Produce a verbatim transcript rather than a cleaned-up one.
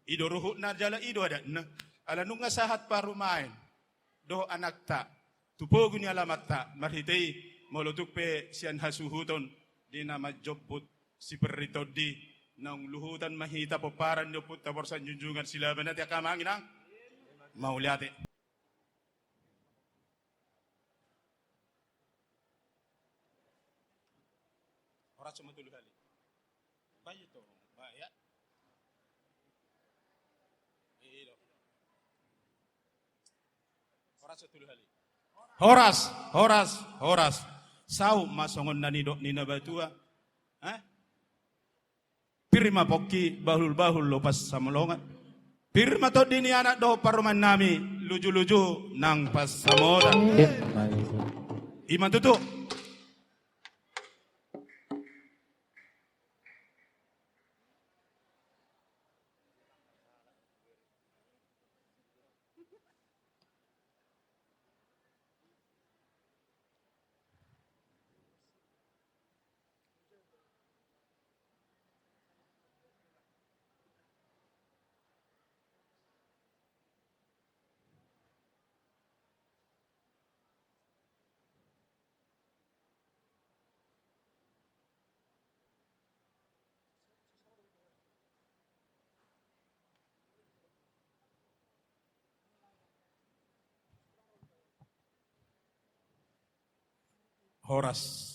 I do ruhutna jala i do adatna. Ala nunga sahat parumaen dohot anakta tu pogu ni alamanta, marhite i molo tung pe sian hasuhuton di na manjomput si Perri Tondi, naung luhutan ma hita pomparan ni ompunta Borsan Junjungan Silaban. Ate angka amang inang, mauliate. Horas ma tolu hali. Baik itu, baik ya. Iyo. Horas ma tolu hali. Horas, horas, horas. Saut ma songon na nidok ni natua-tua. Eh? Pir ma pongki, bahul-bahul do pansamolongan. Pir ma tondi ni anak dohot parumaennami, luju-luju nang pansamotan. Ima tutu. Horas